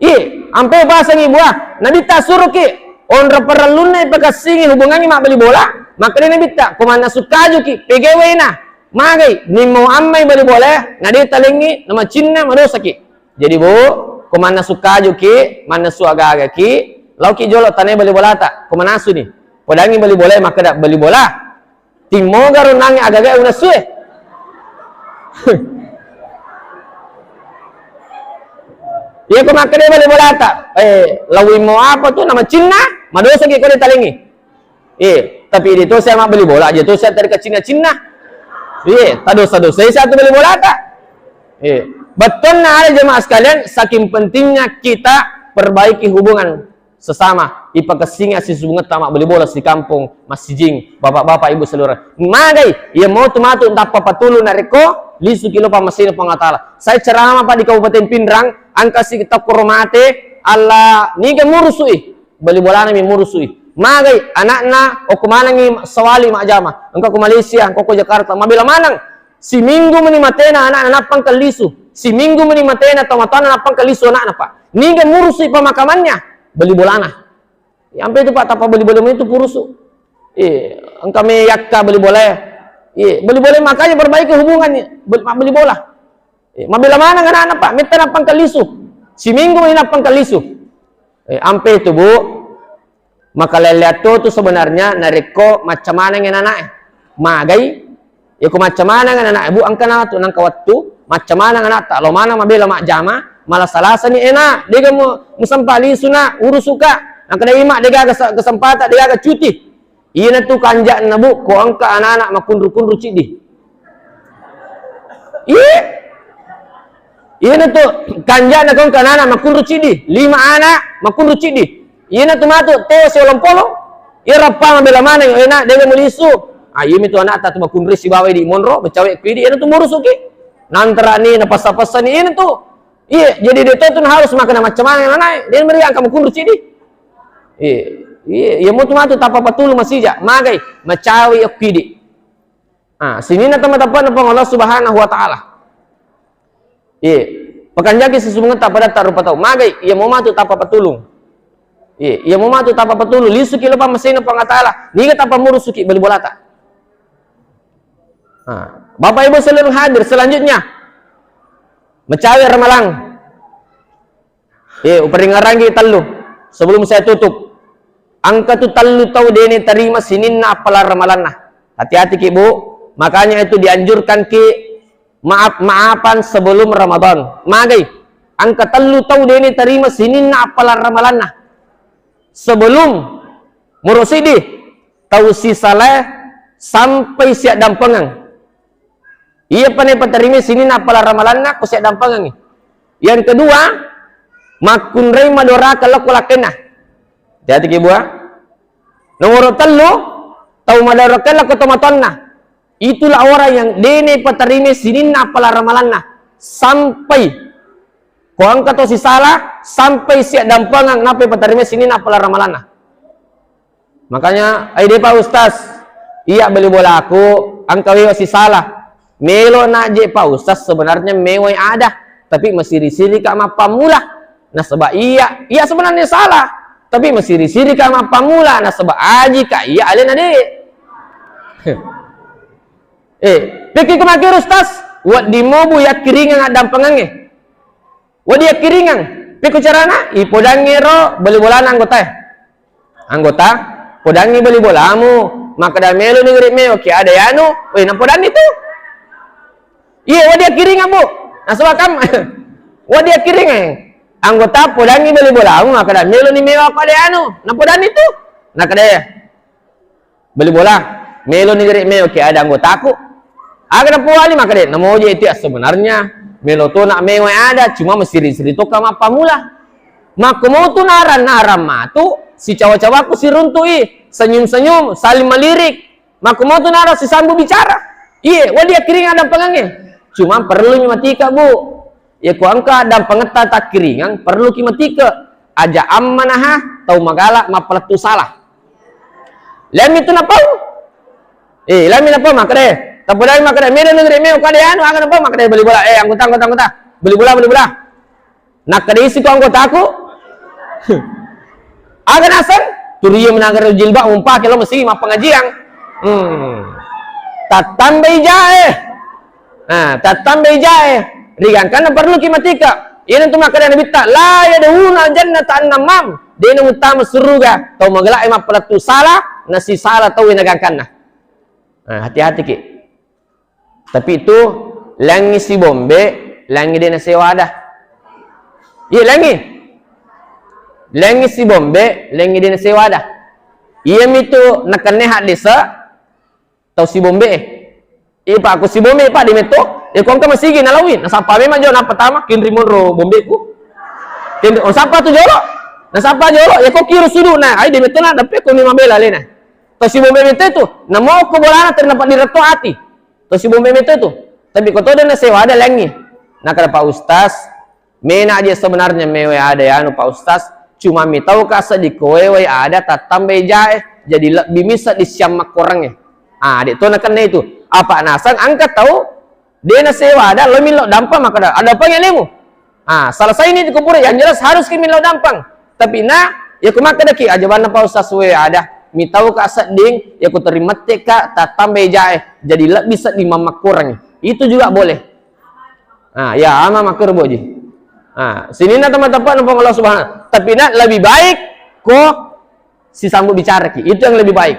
Iye, ampe upasengi bua, Nabitta suroki, onro parellunna ipakessingi hubungangi mabbali bola, makkeda Nabitta, ko mannasu kajuki, pegai waena, magai, nimmau ammai bali bola, na de talengngi, na macinna, madosaki. Jadi, Bu, ko mannasu kajuki, mannasu agagaki, laoki jolo tanai bali bolata, ko manasuni. Podangi bali bola, makkeda bali bola. Timmoga runangnge agaga unassu e. Iya ko makkeda bali bolata, eh, lawimmo apa tu nama cinna, madosaki ko ditalengi. Eh, tapi idi to saya mabbali bola aja to saya tadi cinna-cinna. Iya, tadosa-dosa saya tu bali bolata. Eh, bettonna ada jemaah sekalian, saking pentingnya kita perbaiki hubungan sesama, ipakessingi assisubungetta mabbali bola sikampong, massijing, bapak-bapak, ibu seluruh. Magai, iya motu matu tappa patulu narekko lisuki lo pammasena Puang Allah Taala. Saya ceramah Pak di Kabupaten Pinrang, engka si tokkoro mate, alla niga murusui, bali bolana mi murusui. Magai, anakna okko manengi sawali majjama, engka ko Malaysia, engka ko Jakarta, mabela maneng. Siminggu meni matena anakna nappa engka lisu. Siminggu meni matena tomatoanna nappa engka lisu anakna, Pak. Niga murusui pemakamannya? Bali bolana. Ya, ampe itu, Pak, tappa bali bola itu purusu. Eh, engka me yakka bali bola. Eh, bali bola makanya perbaiki hubungan, bali, bali bola. Eh, mabela maneng anakna, Pak, metta nappa engka lisu. Siminggu meni nappa engka lisu. Eh, ampe itu, Bu. Makalelleang to tu sebenarnya narekko macca manengngi anana'e. Magai, iya ko macca maneng anana'e, Bu, engka natu nangka wettu, macca maneng anakta, lo maneng mabela majjama, malasa-lasani, eh, Nak, dega mu, musempa lisu, Nak, urusuka. Nakkeda, Ima, degaga se-, kesempatan, degaga cuti. Iyanatu kanja'na, Bu, ko engka anana makkunru-kunru ciddi. Iye. Iyanatu kanja'na ko engka anana makkunru ciddi, lima ana makkunru ciddi. Iyanatu matu teo siolong-polong. Iya rappa mabela maneng, eh, Nak, dega mulisu. Ah, iyami tu anakta tu makkunru sibawa idi monro, macawe ku idi, iyanatu murusuki. Nantarani, napassa-passani, iyanatu. Iye, jadi de to tu harus makkeda macca maneng ananae, de meriang kamu kunru ciddi. Iye, iye, iya motu matu tappa patulu masija, magai, macawe ku idi. Ah, sininna tama-, tappa na Puang Allah Subhanahu wa Ta'ala. Iye, pakanjaki sisubungetta padatta rupa tau. Magai, iya mo matu tappa patulung. Iye, iya mo matu tappa patulung. Lisuki lo pammasena Puang Allah Ta'ala. Niga tappa murusuki bali bolata. Ah, Bapak Ibu seluruh hadir, selanjutnya. Macawe ramalang. Eh, uperingarangi tellu sebelum saya tutup. Engka tu tellu tau dene tarima sininna appalang ramalanna. Hati-hati ki, Bu. Makanya itu dianjurkan ki maaf-maafan sebelum Ramadan. Magai. Engka tellu tau dene tarima sininna appalang ramalanna. Sebelum murosidi tau sisalae sampai siaddampengeng. Iya pa napatarima sininna appalang ramalanna ko siaddampengengngi. Yang kedua, makkunrai madoraka lokko lakkenna. Hati-hati ki, Bu. Nomoro tellu, tau madoraka lokko tomatoanna. Itulah orang yang dene patarima sininna appalang ramalanna sampai ko engka to sisala sampai siaddampengeng nappa patarima sininna appalang ramalanna. Makanya, ai de Pak Ustaz, iya bali bolaku, engka wewa sisala. Melo na je Pak Ustaz, sebenarnya mewai ada, tapi masiri-siri ka mappammula. Nasaba iya, iya sebenarnya salah. Tapi masiri-siri ka mappammula, nasaba aji ka iya alena de. Eh, pekki ko makkiro, Ustaz, wedding mobu yakkiringeng addampengengnge. Wedding yakkiringeng. Pekko carana? Ipodangngi ro bali bolana anggotae. Anggota, podangngi bali bolamu, makkeda melo ni gere meo ki ada yanu, weh, napodanni tu. Iya, wedding yakkiringeng, Bu. Nasaba kam, wedding yakkiringeng. Anggota, podangngi bali bolamu, makkeda melo ni meo ko ada yanu, napodanni tu. Nakkeda, bali bola, melo ni gere meo ki ada anggotaku. Aga napoali, makkeda, namoje itu sebenarnya, melo to nak meo ada, cuma masiri-siri to ka mappammula. Makko motu narang-narang matu, sicawa-cawaku siruntu'i, senyum-senyum, saling melirik. Makko motu narang sisambu bicara. Iye, wedding yakkiringeng addampengengnge. Cuma perlu mi matika, Bu. Iya ko engka dampengetta takkiringeng, perlu ki matike. Aja ammanaha tau magala mappalettu sala. Lemmi tu napau. Eh, lemmi napau makkeda. Tapodai makkeda, melo ni gere meo ko ada anu, aga napau makkeda bali bola. Eh, anggota, anggota, anggota. Bali bola, bali bola. Nakkeda isi ko anggotaku. Aga naseng? Turiya menagara jilbab mumpake lo mesti mappengajian. Hmm. Tattambai jae. Nah, tattambai jae. Rigangkanna perlu ki matika. Iyanatu makkeda Nabitta, la yadkhulul jannata an-namam. De na muttama suruga tau magalae mappalettu sala, nasisala tau nagangkanna. Nah, hati-hati ki. Tapi itu, langi sibombe, langi de nasewa ada. Iya, langi. Langi sibombe, langi de nasewa ada. Iyami tu nakenna haddese, tau sibombe. Iya, Pak, aku sibombe, Pak, di metto. Ya, ko engka masigi nalawi, nasappa memang jolo, nappa tama, kinri monro bombeku. Kinri, oh, sappa tu jolo. Nasappa jolo, ya, ko kiro sudu, nah, ai, di metto na, dappe ko ni mabela lena. Tau sibombe metto itu, namo ko bolana, teri nappa diretto ati. To sibombe metto tu. Tapi ko todo nasewa ada langi. Nakkeda Pak Ustaz, mena aja sebenarnya mewe ada ya anu Pak Ustaz, cuma mitau ka seddi ko wewe ada tattambai jae, jadi lebbi misa di siam makkorangnge. Ah, de to nakenna itu. Apa naseng engka tau de nasewa ada lo millau dampeng makkeda, ada apa ngelemu? Ah, selesai ni tu kupura, yang jelas harus ki millau dampeng. Tapi na, ya ku makkedaki, ajabanna Pak Ustaz we ada, mitau ka sedding, ya ku teri mette ka, tattambai jae, jadi lebbi sedding mammakkurangi. Itu juga boleh. Ah, ya, ama makkuro boji. Ah, sininna teman-teman Puang Allah Subhanahu. Tapi na lebih baik ko sisambung bicara ki. Itu yang lebih baik.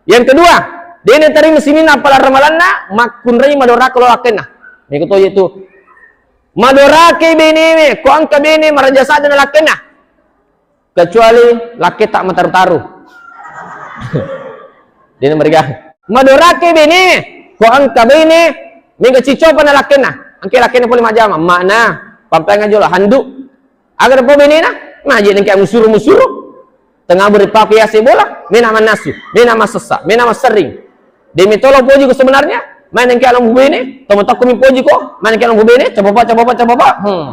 Yang kedua, dene terima sininna apala ramalanna, makkunrai madoraka lo lakkenna. Meko to itu. Madorake benewe, ko engka bene maraja sadde na lakkenna. Kecuali lakketa mataru-taru. Dene mariga. Madorake benewe, ko engka bene mega cicopa na lakkenna. Engke lakkenna pole majama, makna pampanga jolo handuk. Aga depa benena, maje nengke musuru-musuru. Tenga buri paku yase bola, mena mannasu, mena massessa, mena masserring. Demi tolo poji ko sebenarnya, main nengke alam bubene, tomo tokko mi poji ko, main nengke alam bubene, coba pak, coba pak, coba pak. Hmm.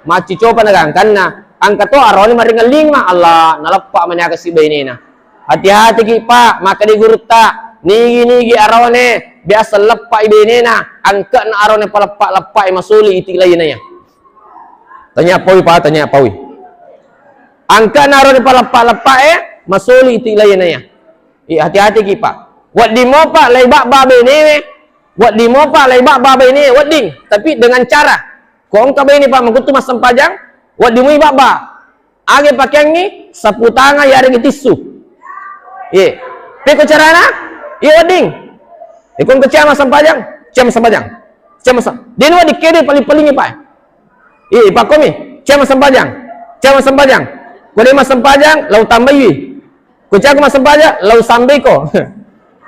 Macci coba na gangkanna, angka to aroni maringelling ma, Allah, naleppa mani aga si benena. Hati-hati ki pak, maka di gurutta, nigi-nigi arone, biasa leppa i benena, angka na arone paleppa-leppa i masuli iti lainnya. Tanya pawi, Pak, tanya pawi. Angka naro di paleppa-leppa e, masoli iti lainna ya. Iya, hati-hati ki, Pak. Wedding mo, Pak, lai babba benewe. Wedding mo, Pak, lai babba benewe, wedding. Tapi dengan cara. Ko engka bene, Pak, makuttu massempajang, wedding mui babba. Age pakeangngi, sapu tangan, yareggi tissu. Iye. Pekko carana? Iye, wedding. Iko engka ciama sempajang, ciama sempajang. Ciama sa-, dena wedding kede paling-palingi, Pak. Iya, ipakkomi, cia massempajang, cia massempajang. Ko de massempajang, lau tambaiwi. Ko cia ko massempajang, lau sambeiko.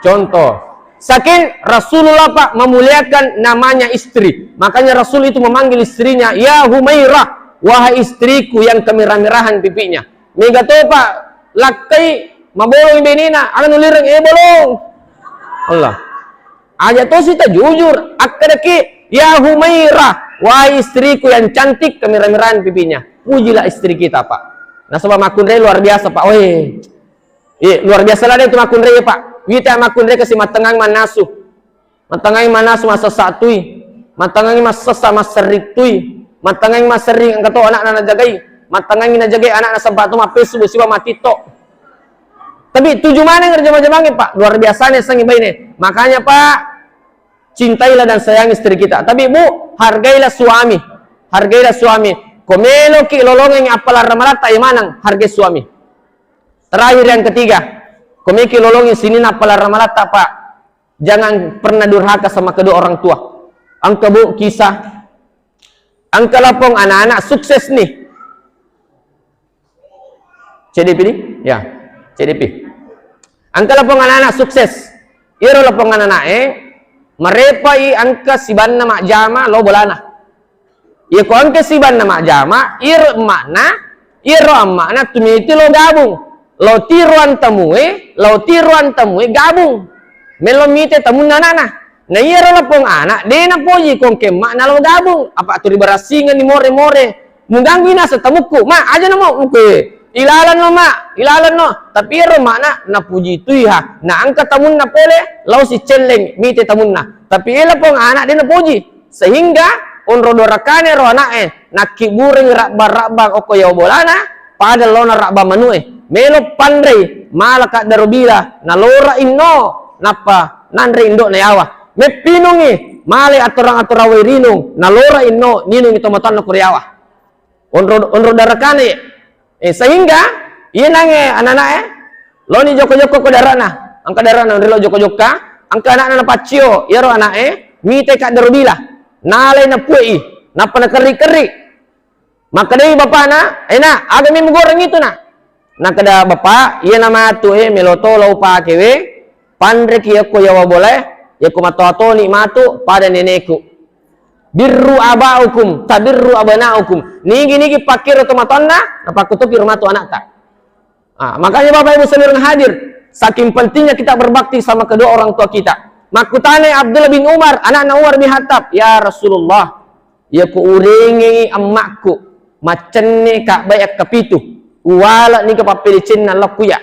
Contoh, saking Rasulullah, Pak, memuliakan namanya istri. Makanya Rasul itu memanggil istrinya, "Ya Humairah, wahai istriku yang kemerah-merahan pipinya." Mega to, Pak, lakkai mabolong benena, aga nulireng, eh, bolong. Allah. Aja tosi tajujur, akkedaki, "Ya Humairah, wahai istriku yang cantik," kemira-miraan pipinya. Pujilah istri kita, Pak. Nasaba makkunrai luar biasa, Pak. Weh. Iya, luar biasa lah itu makkunrai, Pak. Wita makkunrai kasi mattengang mannasu. Mattengang mannasu massessa tui. Mattengang massessa masserri tui. Mattengang masserri engka to anakna najagai. Mattengngangi najagai anakna, sempat tu mappessu siba mati to. Tapi tuju maneng jama-jamangnge, Pak. Luar biasanya sengi baine. Makanya, Pak, cintailah dan sayangi istri kita. Tapi, Bu, hargailah suami. Hargailah suami. Ko meloki lolongengi appalarra malatta, ya maneng, hargai suami. Terakhir, yang ketiga, ko meloki lolongi sininna appalarra malatta, Pak, jangan pernah durhaka sama kedua orang tua. Engka, Bu, kisah. Engka lapong anak-anak sukses nih. C D P di? Ya, C D P. Engka lapong anak-anak sukses. Iyaro lapong anak-anak e, marepai engka sibanna majjama lo bolana. Iya ko engka sibanna majjama, iyaro emma'na, iyaro amma'na tumiti lo gabung. Lo tiro antamue, lo tiro antamue gabung. Melo mite tamunna anakna. Na iyaro lapong anak, de napoji ko engka emma'na lo gabung. Apa tu ribarassingenni more-more. Muganggu inasa tamukku, "Ma, aja namo mukku." "Ilalenno, Ma, ilalenno." Tapi iyaro emma'na napuji tuiha. Na engka tamunna pole, lao sicelleng, mite tamunna. Tapi iyaro lapong anak, de napoji. Sehingga onro dorakane ro ana'e, nakkibbureng rabbang-rabbang okko yawa bolana, pada laona rabbang manu'e. Melo panrei, mala kaddaro bila, nalora inno, nappa nanre indo'na yawa. Meppinungi, male atorang-atorang wai rinung, nalora inno, ninungi tomatoanna koro yawa. Onro, onro darakane. Eh, sehingga iyanange anak-anak e, loni jokka-jokka ko darana. Engka darana onri lo jokka-jokka, engka anakna napaccio, iyaro anak e, mite kaddaro bila. Nalai napuei, nappa nakerri-kerri. Makkedai bapakna, "Eh, Nak, aga mi mugoreng itu, Nak?" Nakkeda bapak, "Iyana matu e, melo to lao upake we, panreki yakko yawa bolae, yakko matoa toni matu pada neneku." Birru abaukum, tabirru abanaukum. Nigi-nigi pakkiro tomatoanna, napakkutopi ro matu anakta. Ah, makanya Bapak Ibu saudara yang hadir, saking pentingnya kita berbakti sama kedua orang tua kita. Makkutana Abdullah bin Umar, anakna Umar bin Khattab, "Ya Rasulullah, iya ku urengi ammakku, maccenne Ka'bah yakkapitu, uwala nika pappelecenna lokku ya."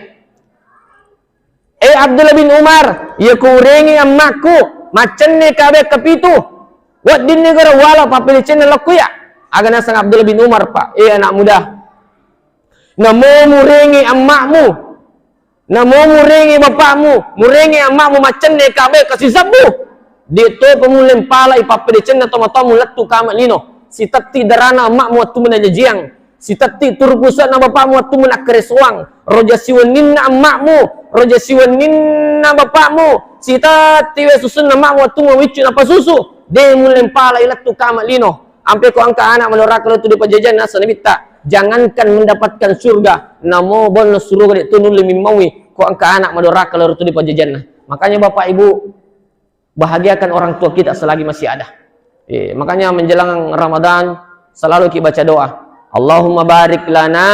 Eh, Abdullah bin Umar, iya ku urengi ammakku, maccenne Ka'bah kapitu. Weddinni garo wala pappelecenna lokku ya. Aga naseng Abdullah bin Umar, Pak? Eh, anak muda. Namo murengi ammakmu. Namo murengi bapakmu. Murengi ammakmu maccenne Ka'bah kasisebbu. Di to pemuleng palai pappelecenna tomatomu lettu kama lino. Sitetti darana ammakmu wettu menajajiang. Sitetti turu puse'na bapakmu wettu menakkeresoang, roja siwenninna ammakmu, roja siwenninna bapakmu, sitetti we susunna ammakmu wettu mawiccu napasusu, de mulle mpalai lettu kama lino. Ampe ko engka anak madoraka lettu di pajajianna, naseng Nabitta, jangankan mendapatkan surga, namo bonno suruga de tu nulle mimmaui ko engka anak madoraka lettu di pajajianna. Makanya Bapak Ibu, bahagiakan orang tua kita selagi masih ada. Eh, makanya menjelang Ramadan selalu kita baca doa, "Allahumma barik lana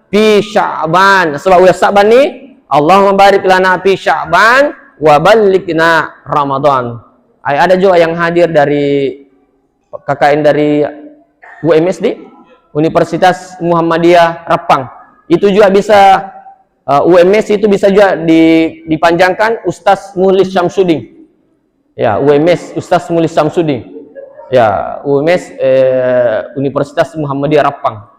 fi Sya'ban." Sebab udah Sya'ban nih, "Allahumma barik lana fi Sya'ban wa ballighna Ramadan." Ay, ada juga yang hadir dari K K N dari U M S di Universitas Muhammadiyah Rappang. Itu juga bisa, eh, U M S itu bisa juga di-, dipanjangkan Ustaz Muhlis Syamsuddin. Ya, U M S, Ustaz Muhlis Syamsuddin. Ya, U M S, eh, Universitas Muhammadiyah Rappang.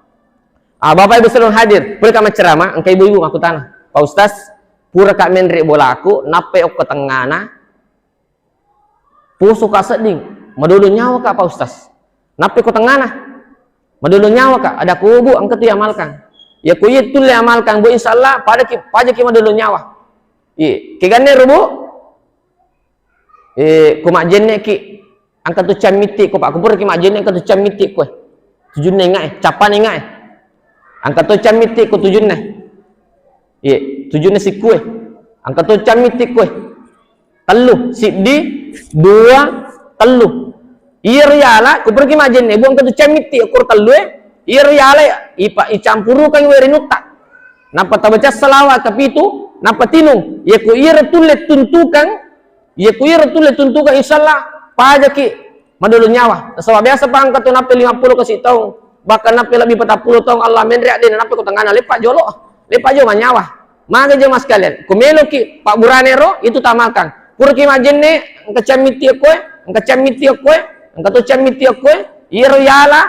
Ah, Bapak Ibu sedang hadir, pura ka macceramah, engka ibu-ibu makkutana, "Pak Ustaz, pura ka menre bolaku, nappe okko tengngana, poso ka sedding, madolo nyawa ka, Pak Ustaz. Nappe ko tengngana, madolo nyawa ka." Ada ku, "Bu, engka tu amalkan." Ya, ku iya tulle amalkan, Bu, insya Allah, pada ki, paja ki madolo nyawa. Iya, keganne ro, Bu. Eh, ko majjenne ki, engka tu cammitti ko, Pak. Ku pura ki majjenne, engka tu cammitti ko. Tujunna ingae, cappana ingae. Engka to cammitti ko tujunna. Iye, tujunna sikkue. Engka to cammitti koe. Tellu, siddi, dua, tellu. Iyaro yala, ku pergi majenne, bu engka to cammitti ko tellu e. Iyaro yala, ipa-, icampurukang we rinutta. Nappa tabaca salawat kapitu, nappa tinung. Iya ku iyaro tulle tuntukang, Iya ku iyaro tulle tuntukang, insya Allah, pajaki madolo nyawa. Nasaba biasa pa engka tu nappe lima puluh kasi taung, bahkan nappe lebbi patappulo taung Allah menre addena, nappe ko tengngana leppa jolo, leppa jo manyawa. Maga jemaah sekalian, ku meloki pabburane ro, itu tamalkan. Puraki majenne, engka cammitti koe, engka cammitti koe, engka to cammitti koe, iyaro yala,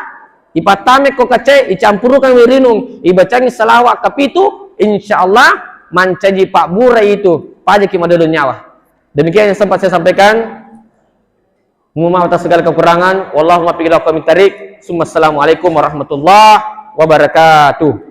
Ipattamekko kacae, icampurukang rinung, ibacangi salawat kapitu, insya Allah mancaji pabbura itu, pajaki madodong nyawa. Demikian yang sempat saya sampaikan. Mohon maaf atas segala kekurangan. Wallahu muwaffiq ila aqwamit thariq. Summa assalamualaikum warahmatullahi wabarakatuh.